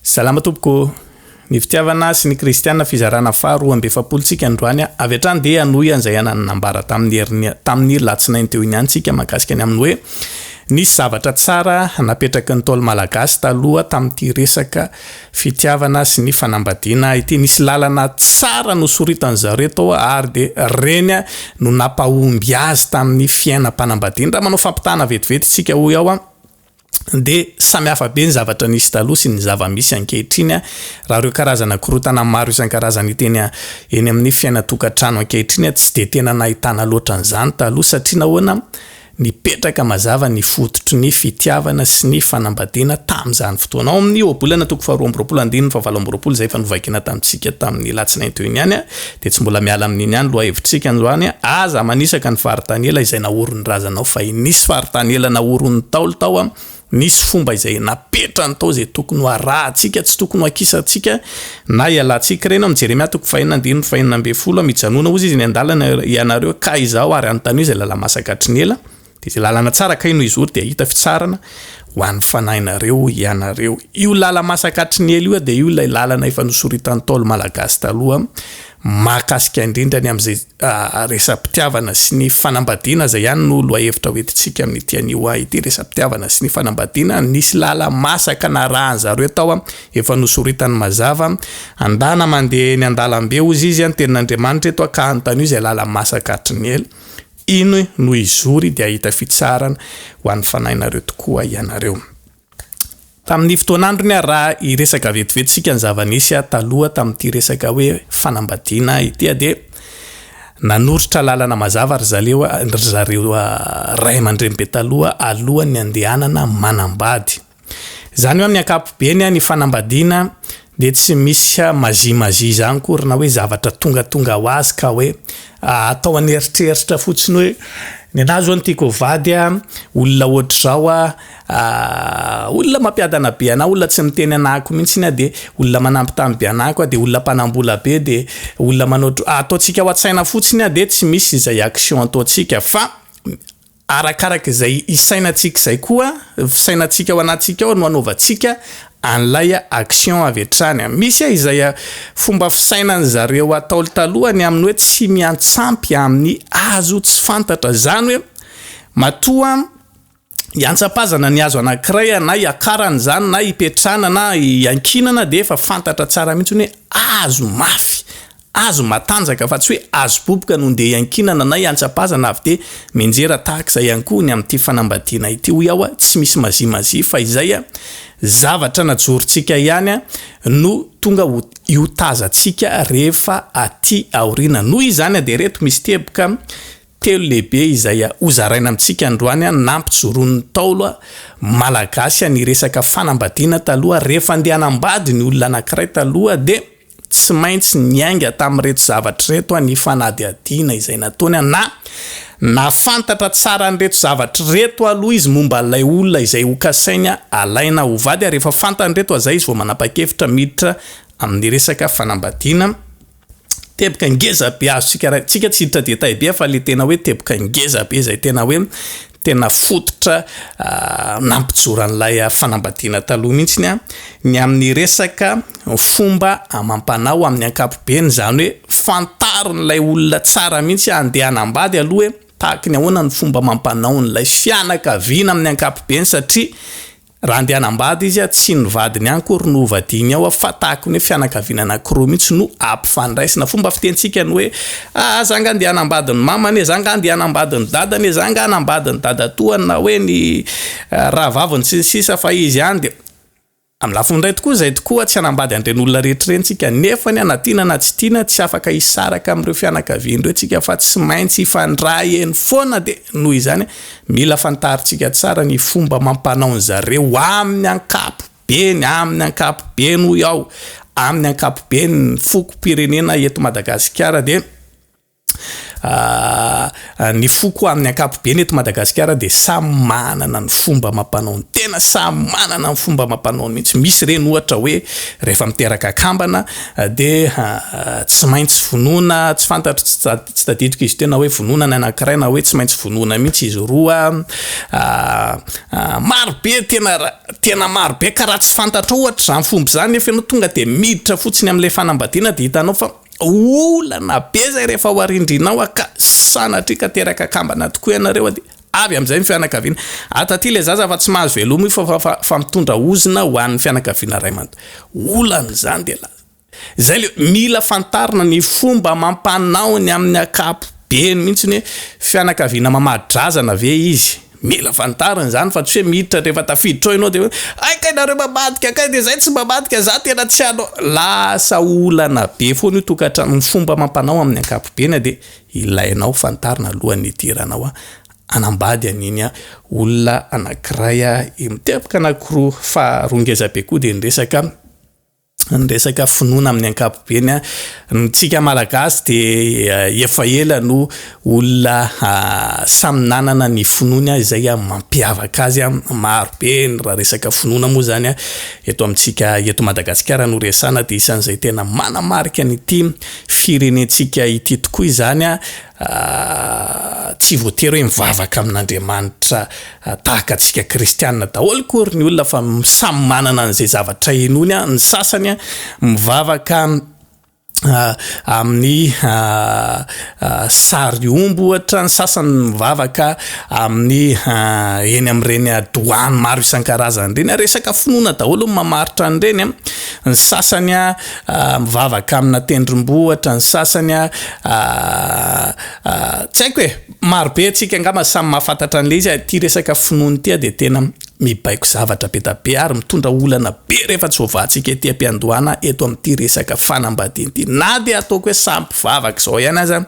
Salama tompoko. Ny fitiavana sy ny kristiana fizarana faha 42 tsika androany. Avy hatrany dia hanohy an'izay nambara tamin'ny heriny tamin'ny latsinainy teo iny ihany tsika mahakasika ny amin'ny hoe nisy zavatra tsara napetraky ny Ntaolo Malagasy taloha tamin'ity resaka fitiavana sy ny fanambadiana ity. Nisy lalana tsara nosoritan'ny zareo tao ary dia ireny no nampahomby azy tamin'ny fiainam-panambadiana. Raha manao fampitahana vetivety tsika hoy aho dia samy hafa be ny zavatra nisy taloha sy ny zava-misy ankehitriny. Raha ireo karazana korontana maro isan-karazany hita eny eny amin'ny fiainan-tokantrano ankehitriny tsy dia tena nahitana loatra an'izany taloha satria nahoana? Nipetraka mazava ny fototry ny fitiavana sy ny fanambadiana tamin'izany fotoana. Ao amin'ny Ohabolana toko faharoa amby roapolo andininy fahavalo amby roapolo izay efa novakiana tamintsika tamin'ny alatsinainy teo iny ihany dia tsy mbola miala amin'iny ihany lohahevitsika androany. Aza manisaka ny faritany ela izay naorin'ny razanao fahiny. Nisy faritany ela naorin'ny Ntaolo tao, nisy fomba izay napetrany tao izay tokony ho arahantsika, tsy tokony ho akisantsika na ialantsika ireny. Ao amin'ny Jeremia toko fahenina andininy fahenina ambin'ny folo, Mijanòna hozy izy eny an-dalana ianareo ka izaho ary anontanio izay lala-masaka hatry ny ela. Dia izay lalana tsara kay no hizory dia hahita fitsarana ho an'ny fanahinareo ianareo. Io lala-masaka hatry ny ela io dia io ilay lalana efa nosoritan'ny Ntaolo Malagasy taloha mahakasika indrindra ny amin'izay resa-pitiavana sy ny fanambadiana izay ihany no lohahevitra hoentintsika amin'ity anio ity, resa-pitiavana sy ny fanambadiana. Nisy lala-masaka narahan'ny zareo tao efa nosoritany mazava. Andana mandeha eny an-dalambe hozy izy, ny tenin'Andriamanitra eto ka anontanio izay lala-masaka hatry ny ela. Iny no hizory dia hahita fitsaharana ho an'ny fanahinareo tokoa ianareo. Tamin'ny fotoan'androny ary raha hiresaka vetivety isika ny zava-nisy taloha tamin'ity resaka hoe fanambadiana ity dia nanoritra lalana mazava ry zareo ry zareo ray aman-dreny be taloha alohan'ny handehanana manambady. Izany hoe amin'ny ankapobeny ny fanambadiana dia tsy misy magie magie izany akory na hoe zavatra tongatonga ho azy ka hoe atao an'eritreritra fotsiny hoe ny anah zao no tiako ho vady a, olona ohatr'izao a, olona mampiadana be anah, olona tsy miteny anah ko mihitsy a, de olona manambitamby be anah koa, de olona mpanambola be, de olona manao ataontsika ao an-tsaina fotsiny a, de tsy misy izay action ataontsika fa Arakaraka izay isainantsika izay koa, fisainantsika ao anatintsika ao no anaovantsika an'ilay action avy hatrany. Misy izay fomba fisainan'ny zareo Ntaolo taloha ny amin'ny hoe tsy miantsampy amin'ny hazo tsy fantatra. Izany hoe matoa iantsampazana ny hazo anankiray na iakarana izany na ipetrahana na iankinana dia efa fantatra tsara mihitsy hoe hazo mafy, Hazo matanjaka fa tsy hoe hazo boboka no ndeha hiankinana na hiantsapazana avy dia mianjera tahaka izay ihany koa ny amin'ity fanambadiana ity hoy aho tsy misy mazia mazia fa izay zavatra najorontsika ihany no tonga ho hiotazantsika rehefa aty aoriana noho izany dia ireto misy teboka telo lehibe izay hozaraina amintsika androany nampijoroan'ny Ntaolo malagasy ny resaka fanambadiana taloha rehefa andeha hanambady ny olona anankiray taloha dia Tsy maintsy niainga tamin'ireto zavatra ireto ny fanadihadiana izay nataony na nahafantatra tsara an'ireto zavatra ireto aloha izy momba an'ilay olona izay hokasainy alaina ho vady ary rehefa fantany ireto izay izy vao manapa-kevitra miditra amin'ny resaka fanambadiana. Teboka ngeza be azontsika raha tsika tsy hiditra détail be fa le tena hoe teboka ngeza be izay tena hoe tena fototra nampijoro an'ilay fanambadiana taloha mihitsy ny ny amin'ny resaka fomba amam-panao amin'ny ankapobeny, izany hoe fantarin'ilay olona tsara mihitsy handeha hanambady aloha hoe tahaky ny ahoana ny fomba amam-panaon'ilay fianakaviana amin'ny ankapobeny satria Raha andeha hanambady izy, tsy ny vadiny ihany akory no hovadiany ao fa tahaka ny hoe fianakaviana anankiroa mihitsy no ampifandraisina. Fomba fitentsika ny hoe, ah, za nga andeha hanambady ny mamany e, za nga andeha hanambady ny dadany e, za nga hanambady ny dadatoany na hoe ny rahavaviny sy ny sisa fa izy ihany dia. Amin'ny lafiny iray tokoa izay tokoa tsy hanambady an'ireny olona rehetra ireny tsika nefany na tiana na tsy tiana tsy afaka hisaraka amin'ireo fianakaviana ireo tsika fa tsy maintsy hifandray eny foana dia noho izany Mila fantarintsika tsara ny fomba amam-panaon zareo amin'ny ankapobeny, amin'ny ankapobeny hoy aho, amin'ny ankapobeny ny fokom-pirenena eto Madagasikara dia Ny foko amin'ny ankapobeny eto Madagasikara dia samy manana ny fomba amam-panaony, tena samy manana ny fomba amam-panaony mihitsy. Misy ireny ohatra hoe rehefa miteraka akambana dia tsy maintsy vonoina, tsy fantatro, tsy tadidiko izy teo na hoe vonoina ny anankiray na hoe tsy maintsy vonoina mihitsy izy roa. Maro be tena tena maro be ka raha tsy fantatrao ohatra izany fomba izany nefa ianao tonga dia miditra fotsiny amin'ilay fanambadiana dia hitanao fa Olana be zay rehefa ao arindrinao a ka sanatria ka teraka kambana tokoa ianareo a de avy amizay ny fianakaviana ato aty le zaza fa tsy mahazo veloma io fa fa fa mitondra ozona ho an'ny fianakaviana ray manontolo olana izany de la zay le mila fantarina ny fomba amam-panao ny amin'ny ankapobeny mihitsy ny hoe fianakaviana mamadi-drazana ve izy Mila fantarina izany fa tsy hoe miditra rehefa tafiditra ao ianao dia hoe hay kay nareo mamadika kay dia zay tsy mamadika za tena tsy hanao. Lasa olana be foana io tokantrano, ny fomba amam-panao amin'ny ankapobeny dia ilainao fantarina alohan'ny hidiranao hanambady an'iny olona anankiray miteboka anankiroa faharoa ngeza be koa dia ny resaka Ny resaka finoana amin'ny ankapobeny, ny tsika Malagasy dia efa ela no olona samy nanana ny finoany izay mampiavaka azy, maro be ny raha resaka finoana moa izany eto amintsika eto Madagasikara no resahana dia isan'izay tena manamarika an'ity firenentsika ity tokoa izany. Tsy voatery hoe mivavaka amin'Andriamanitra tahaka antsika kristiana daholo akory ny olona fa samy manana an'izay zavatra inoany, ny sasany mivavaka amin'ny sary omby ohatra, ny sasany mivavaka amin'ny eny amin'ireny doany maro isan-karazany ireny, resaka finoana daholo no mamaritra an'ireny, ny sasany mivavaka amina tendrombohitra, ny sasany tsy haiko e, maro be antsika angamba samy mahafantatra an'ilay izy, ity resaka finoana ity dia tena mibaiko zavatra be da be ary mitondra olana be rehefa tsy voavahantsika ety am-piandohana eto amin'ity resaka fanambadiana ity, na dia ataoko hoe samy mpivavaka izao ihany aza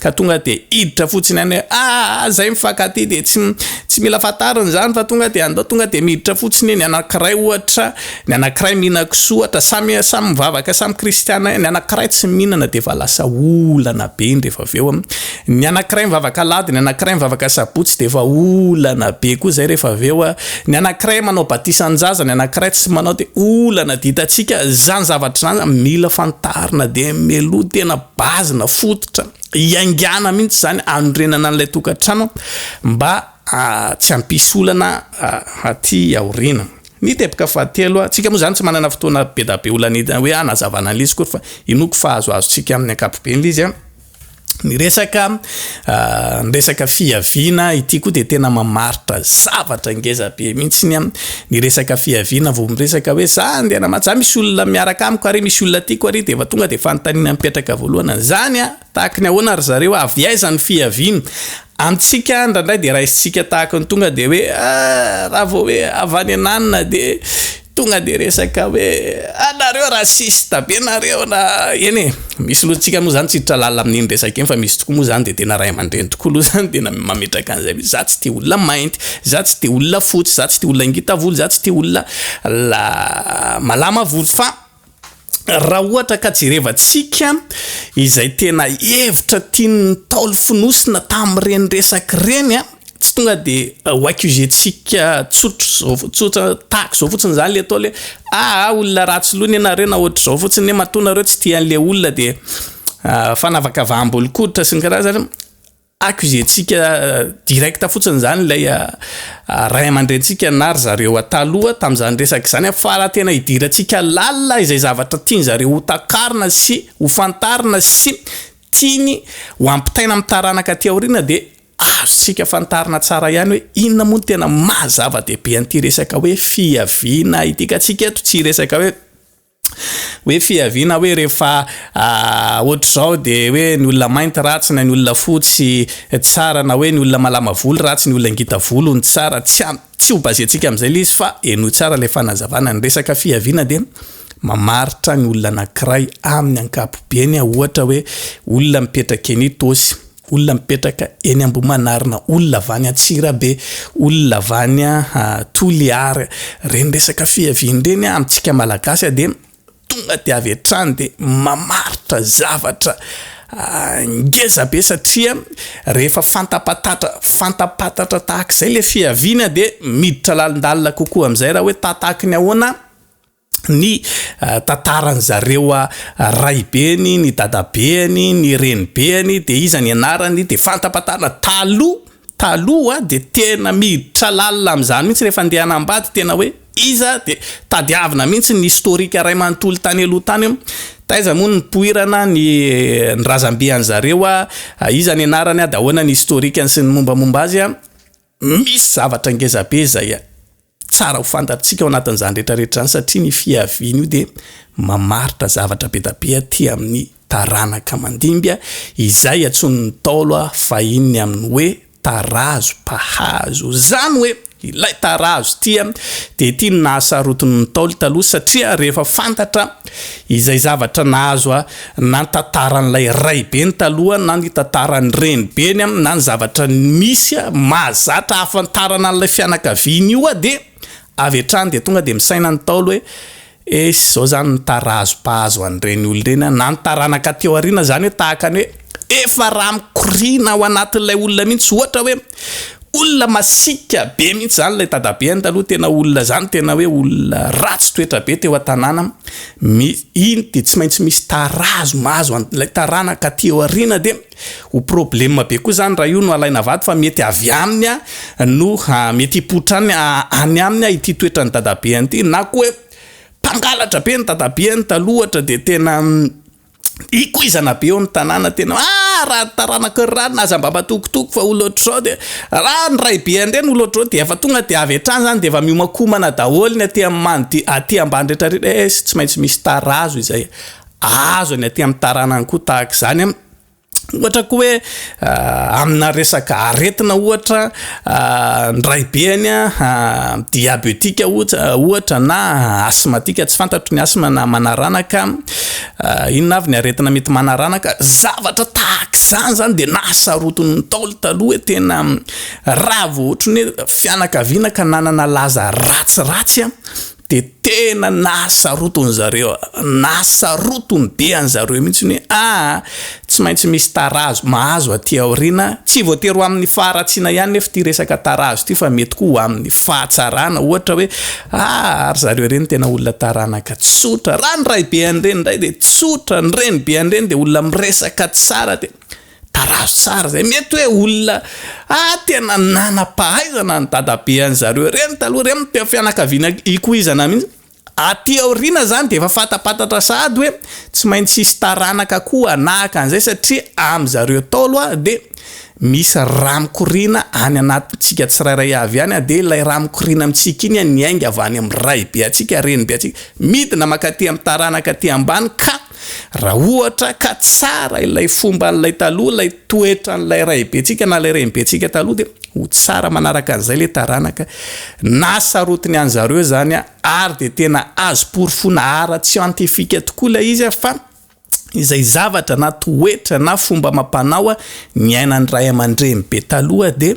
ka tonga dia hiditra fotsiny any hoe aa zay mifankatia dia tsy tsy mila fantarina izany fa tonga dia andao tonga dia miditra fotsiny ny anankiray ohatra ny anankiray mihinan-kisoa ohatra samy samy mivavaka samy kristiana ny anankiray tsy mihinana dia efa lasa olana be iny rehefa avy eo ny anankiray mivavaka alahady ny anankiray mivavaka sabotsy dia efa olana be koa izay rehefa avy eo ny anankiray manao batisan-jaza ny anankiray tsy manao dia olana dia hitantsika izany zavatra izany mila fantarina dia mialoha tena base na fototra iaingàna mihitsy izany hanorenana an'ilay tokantrano mba tsy hampisy olana aty aoriana. Ny teboka fahatelo, tsika moa izany tsy manana fotoana be da be olana hoe hanazavana an'ilay izy akory fa inoako fa azoazontsika amin'ny ankapobeny ilay izy an. Ny resaka ny resaka fiaviana ity koa dia tena mamaritra zavatra ngeza be mihitsy an, ny resaka fiaviana vao miresaka hoe za andeha hanambady, za misy olona miaraka amiko ary misy olona tiako ary dia efa tonga dia fanontaniana mipetraka voalohany zany an, tahaky ny ahoana ry zareo, avy aiza ny fiaviana? Amintsika indraindray dia raisintsika tahaky ny tonga dia hoe ah raha vao hoe avy any ananona dia Tonga de resaka hoe ah nareo raciste be nareo na eny e, misy loha tsika moa zany tsy hiditra lalina amin'iny resaka iny fa misy tokoa moa zany de tena ray aman-dreny tokoa aloha zany tena mametraka an'izay mihitsy, za tsy tia olona mainty, za tsy tia olona fotsy, za tsy tia olona ngita volo, za tsy tia olona la malama volo fa raha ohatra ka jerevantsika izay tena hevitra tian'ny Ntaolo fonosina tamin'ireny resaka ireny an, tsy tonga de ho accuser-tsika tsotra zao tsotra tahaka izao fotsiny zany le Ntaolo hoe aa olona ratsy loha anie nareo na ohatr'izao fotsiny anie matoa nareo tsy tia an'le olona de fanavakavaham-bolon-koditra sy ny karazany. Accuser-tsika direct fotsiny izany ilay ray aman-drenintsika na ry zareo taloha tamin'izany resaka izany fa raha tena hidirantsika lalina izay zavatra tian-dry zareo ho takarina sy ho fantarina sy tiany ho ampitaina amin'ny taranaka aty aoriana dia azontsika fantarina tsara ihany hoe inona moa no tena maha zava-dehibe an'ity resaka hoe fiaviana ity ka tsika eto tsy hiresaka hoe Hoe fiaviana hoe rehefa ohatr'izao dia hoe ny olona mainty ratsy na ny olona fotsy tsara na hoe ny olona malama volo ratsy ny olona ngita volo no tsara, tsy am- tsy ho baser-tsika amin'izay ilay izy fa henoy tsara ilay fanazavana. Ny resaka fiaviana dia mamaritra ny olona anankiray amin'ny ankapobeny ohatra hoe olona mipetraka eny Itaosy, olona mipetraka eny Ambohimanarina, olona avy any Antsirabe, olona avy any Toliara, ireny resaka fiaviana ireny amintsika Malagasy dia tonga dia avy hatrany dia mamaritra zavatra. Ngeza be satria rehefa fantapatatra fantapatatra tahaka izay le fiaviana dia miditra lalindalina kokoa amin'izay raha hoe tahatahaky ny ahoana ny tantaran'ny zareo raibeny, ny dadabeany, ny renibeany dia iza ny anarany dia fantapatarina taloha taloha dia tena miditra lalina amin'izany mihitsy rehefa andeha hanambady tena hoe iza dia tadiavina mihitsy ny historique ray manontolo tany aloha tany hoe taiza moa no nipoirana ny ny razambe an'zareo a, iza ny anarany a, dia ahoana ny historique-ny sy ny mombamomba azy a, misy zavatra ngeza be izay tsara ho fantatsika ao anatin'izany rehetra rehetra izany satria ny fiaviana io dia mamaritra zavatra be da be aty amin'ny taranaka mandimby izay antsoin'ny Ntaolo fahiny ny amin'ny hoe tarazo mpahazo. Izany hoe ilay tarazo ity dia ity no nahasarotin'ny Ntaolo taloha satria rehefa fantatra izay zavatra nahazo na ny tantaran'ilay raibeny taloha na ny tantaran'ny renibeny na ny zavatra misy mahazatra ahafantarana an'ilay fianakaviana io dia avy hatrany dia tonga dia misaina ny Ntaolo hoe Eish zao zany ny tarazo mpahazo an'ireny olona ireny an, na ny taranaka aty aoriana zany hoe tahaka ny hoe efa raha mikoriana ao anatin'ilay olona mihitsy, ohatra hoe olona masiaka be mihitsy zany ilay dadabeany taloha, tena olona zany tena hoe olona ratsy toetra be teo an-tanàna, mi- iny de tsy maintsy misy tarazo mahazo an'ilay taranaka aty aoriana de ho problème be koa zany raha io no alaina vady fa mety avy aminy no mety hipoitra any any aminy ity toetran'ny dadabeany ity na koa hoe mpangalatra be ny dadabeany taloha ohatra de tena ikoizana be eo amin'ny tanàna tena ah raha ny taranako ry ranona aza mba matokitoky fa olona ohatr'izao de raha ny raibeany ireny olona ohatr'izao de efa tonga de avy hatrany zany de efa miomankomana daholo ny aty amin'ny manodi- aty ambany rehetra rehetra eh tsy maintsy misy tarazo izay azo ny aty amin'ny taranany koa tahaka izany an, ohatra koa hoe amina resaka aretina ohatra ny raibeany an diabetika ohatra ohatra na asthmatique tsy fantatro ny asthme na manaranaka inona avy ny aretina mety manaranaka, zavatra tahaka izany zany de nahasarotin'ny Ntaolo taloha hoe tena raha vao ohatran'ny hoe fianakaviana ka nanana laza ratsiratsy an De tena nahasarotiny zareo, nahasarotiny be an'zareo mihitsy ny hoe aa tsy maintsy misy tarazo mahazo aty aoriana, tsy voatery ho amin'ny faharatsiana ihany nefa ity resaka tarazo ity fa mety koa ho amin'ny fahatsarana, ohatra hoe aa ry zareo ireny tena olona taranaka tsotra, raha ny raibean'ireny indray de tsotra, ny renibean'ireny de olona miresaka tsara de. Tarazo tsara zay, mety hoe olona ah tena nanam-pahaizana ny dadabe an'zareo reny taloha reny teo fianakaviana ikoizana mihitsy, aty aoriana zany de efa fatapantatra sahady hoe tsy maintsy hisy taranaka koa hanahaka an'izay satria amin'zareo Ntaolo ah de misy rà mikoriana any anatintsika tsirairay avy any de ilay rà mikoriana amintsika iny niainga avy any amin'ny raibe antsika, renibe antsika, midina mankaty amin'ny taranaka aty ambany ka Raha ohatra ka tsara ilay fomban'ilay taloha, ilay toetran'ilay raibentsika na ilay renibentsika taloha dia ho tsara manaraka an'izay ilay taranaka. Na sarotiny an'zareo izany ary dia tena azo porofoina ara-tsiantifika tokoa ilay izy fa izay zavatra na toetra na fomba amam-panao niainan'ny ray aman-dreny be taloha dia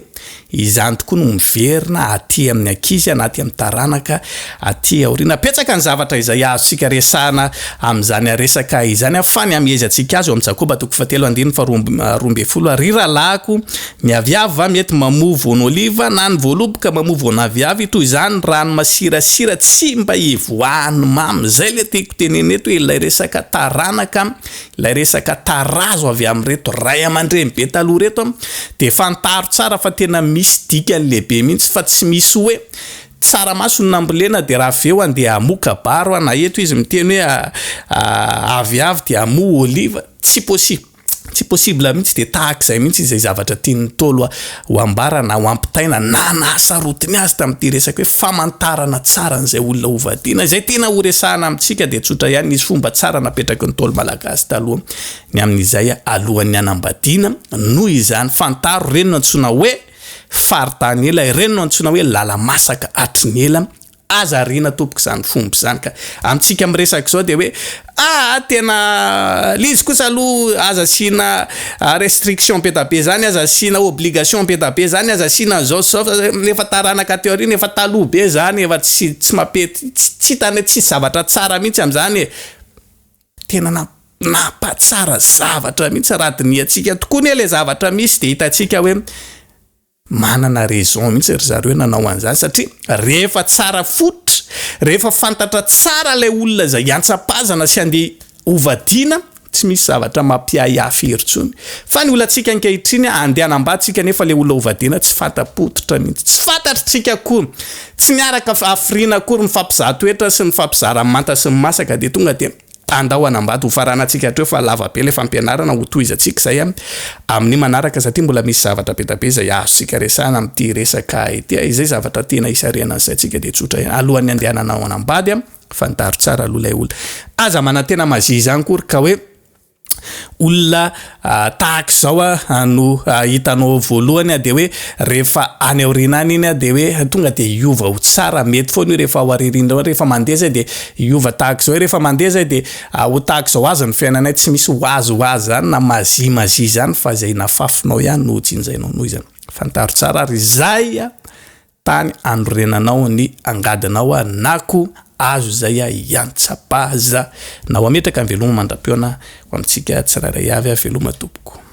Izany tokoa no miverina aty amin'ny ankizy na aty amin'ny taranaka aty aoriana. Betsaka ny zavatra izay azontsika resahana amin'izany resaka izany fa ny hamehezantsika azy eo amin'ny Jakoba toko fahatelo andininy faharoa 12, Ry rahalahiko, ny aviavy va mety mamoa voan'oliva na ny voaloboka mamoa voan'aviavy? Toy izany rano masirasira tsy mba ivoahan'ny mamy. Izay ilay tiako tenenina eto hoe ilay resaka taranaka Ilay resaka tarazo avy amin'ireto ray aman-dreny be taloha ireto dia fantaro tsara fa tena misy dikany lehibe mihitsy fa tsy misy hoe tsaramaso no nambolena dia raha avy eo andeha hamoa kabaro na eto izy miteny hoe aviavy dia hamoa oliva, tsy possible. Tsy possible mihitsy dia tahaka izay mihitsy izay zavatra tian'ny Ntaolo ho ambara na ho ampitaina na nahasarotiny azy tamin'ity resaka hoe famantarana tsara an'izay olona ho vadiana. Izay tiana ho resahana amintsika dia tsotra ihany, nisy fomba tsara napetraky ny Ntaolo malagasy taloha ny amin'izay alohan'ny hanambadiana, noho izany fantaro ireny no antsoina hoe faritany ela, ireny no antsoina hoe lala-masaka hatry ny ela. Aza ariana tompoko izany fomba izany ka. Amintsika miresaka izao dia hoe ah tena le izy kosa aloha aza asiana restriction be da be zany, aza asiana obligation be da be zany, aza asiana an'izao sy izao fa efa taranaka aty aoriana efa taloha be zany efa tsy tsy mampety tsy hitany hoe tsisy zavatra tsara mihitsy amin'izany e. Tena na. Nampatsara zavatra mihitsy raha dinihantsika tokoa anie ilay zavatra misy dia hitantsika hoe manana raison mihitsy ry zareo nanao an'izany satria rehefa tsara fototra, rehefa fantatra tsara ilay olona izay hiantsapazana sy handeha hovadiana, tsy misy zavatra mampiahiahy firy intsony. Fa ny olantsika ankehitriny, handeha hanambady tsika nefa ilay olona hovadiana tsy fanta-pototra mihitsy, tsy fantatritsika akory, tsy miaraka hafiriana akory, mifampizaha toetra sy mifampizara ny manta sy ny masaka dia tonga dia Andao hanambady ho faranantsika hatreo fa lava be ilay fampianarana ho tohizantsika izay amin'ny manaraka satria mbola misy zavatra be da be izay azontsika resahana amin'ity resaka ity. Izay zavatra tiana hisarihana ny saintsika dia tsotra ihany. Alohan'ny handehananao hanambady, fantaro tsara aloha ilay olona. Aza manantena mazia izany akory ka hoe olona tahaka izao no hitanao voalohany dia hoe rehefa any aoriana any iny dia hoe tonga dia hiova ho tsara, mety foana io rehefa ao aoriana ao, rehefa mandeha izay dia hiova tahaka izao, rehefa mandeha izay dia ho tahaka izao azy ny fiainanay, tsy misy ho azy ho azy izany na mazia mazia izany fa izay nafafinao ihany no hojinjainao noho izany. Fantaro tsara ary izay Tany anorenanao ny angadinao na ko azo izay hiantsapaza nao. Ametraka ny veloma mandra-pihaona ho amintsika tsirairay avy. Veloma tompoko.